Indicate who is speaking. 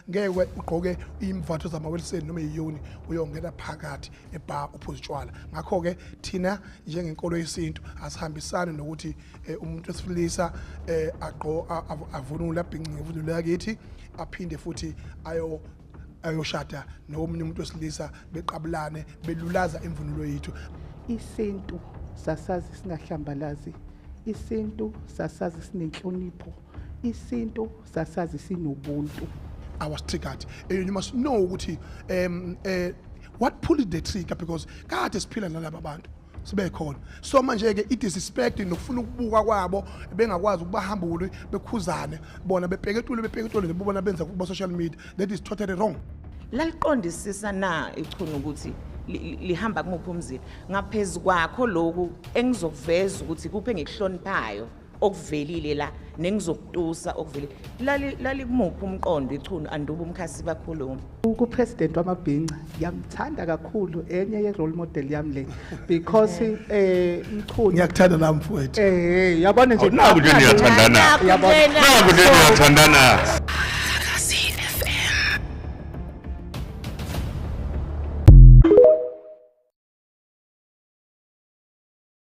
Speaker 1: Ngeke ugqoke imvatho zamaweliseni noma iyuni uyongena phakathi ebar uphuza utshwala. Ngakho-ke thina njengenkolo yesintu asihambisani nokuthi umuntu wesilisa avunule, abhince ngemvunulo yakithi, aphinde futhi ayoshada nomunye umuntu wesilisa, beqabulane, belulaza imvunulo yethu.
Speaker 2: Isintu sasazi singahlambalazi, isintu sasazi sinenhlonipho, isintu sasazi sinobuntu.
Speaker 1: I was triggered. You must know ukuthi what pulled the trigger, because kade siphila nalaba bantu sibe khona. So manje ke i-disrespect nokufuna ukubuka kwabo, bengakwazi ukubahambule, bekhuzane bona, bepeketule bepeketule nebona benza kuba social media, that is totally wrong.
Speaker 3: Laliqondisisa na ichunu ukuthi lihamba kumuphi umzila? Ngaphezu kwakho lokhu engizokuveza ukuthi kuphi engikuhloniphayo okuvelile la nengizokutusa okuvelile, lalikumuphi umqondo ichunu anduba umkhasi bakhuluma?
Speaker 2: Ku-president wamabhinca, ngiyamthanda kakhulu, enye ye-role model yami le, because Mchunu
Speaker 1: Ngiyakuthanda nami, mfowethu.
Speaker 2: Yabona nje.
Speaker 4: Naku nje niyathandana.
Speaker 2: Yabona.
Speaker 4: Naku nje niyathandana.